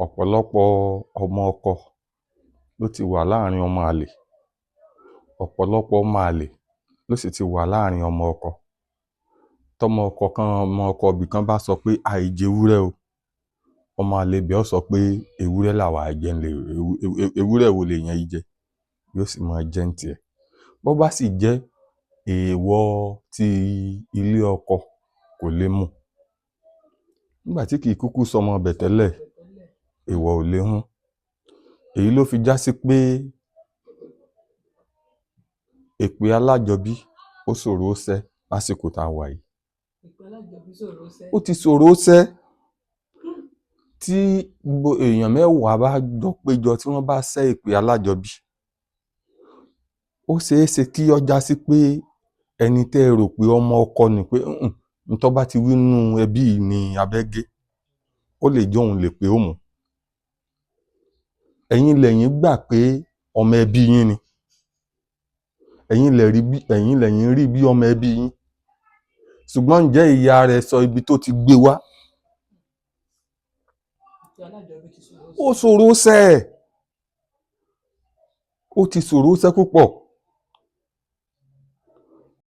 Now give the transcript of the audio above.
Ọ̀pọ̀lọpọ̀ ọmọ ọkọ ló ti wà láàrin ọmọ àlè, ọ̀pọ̀lọpọ̀ ọmọ àlè ló sì ti wà láàrin ọmọ ọkọ. Tọ́mọ ọkọ kan, ọmọ ọkọ ibìkan bá sọ pé àìjẹwúrẹ́ o, ọmọ àlè ibẹ̀ ó sọ pé ewúrẹ́ làwa jẹ ńlé, ewúrẹ́ wo lèèyàn í jẹ, yóò sì máa jẹ́ ń tiẹ̀. Bó bá sì jẹ́ èèwọ̀ ti ilé ọkọ, kò lè mú. Nígbà tí kì í kúkú sọmọ ibẹ̀ tẹ́lẹ̀, èèwọ̀ ò lè mú. Èyí ló fi já sí pé èpè alájọbí ó ṣòro ó ṣẹ́ lásìkò tá a wà yìí. Èpè alájọbí ṣòro ṣẹ́. Ó ti ṣòro ó ṣẹ́. Tí gbogbo èèyàn 10 bá jọ péjọ, tí wọ́n bá ṣẹ́ èpè alájọbí, ó ṣeé ṣe kí ó já sí pé ẹni tẹ́ ẹ rò pé ọmọ ọkọ ni pé n tó bá ti wí nínú ẹbí yìí ni abẹ́ gé, ó lè jẹ́ òun lèpè ó mú. Ẹ̀yin lẹ̀yin gbà pé ọmọ ẹbí yín ni, ẹ̀yin lẹ̀ rí bí, ẹ̀yin lẹ̀yin rí bí ọmọ ẹbí yín, ṣùgbọ́n ǹjẹ́ ìyá rẹ̀ sọ ibi tó ti gbé wá? Èpè alájọbí ti ṣòro Ó ṣòro ṣẹ́, ó ti ṣòro ṣẹ́ púpọ̀.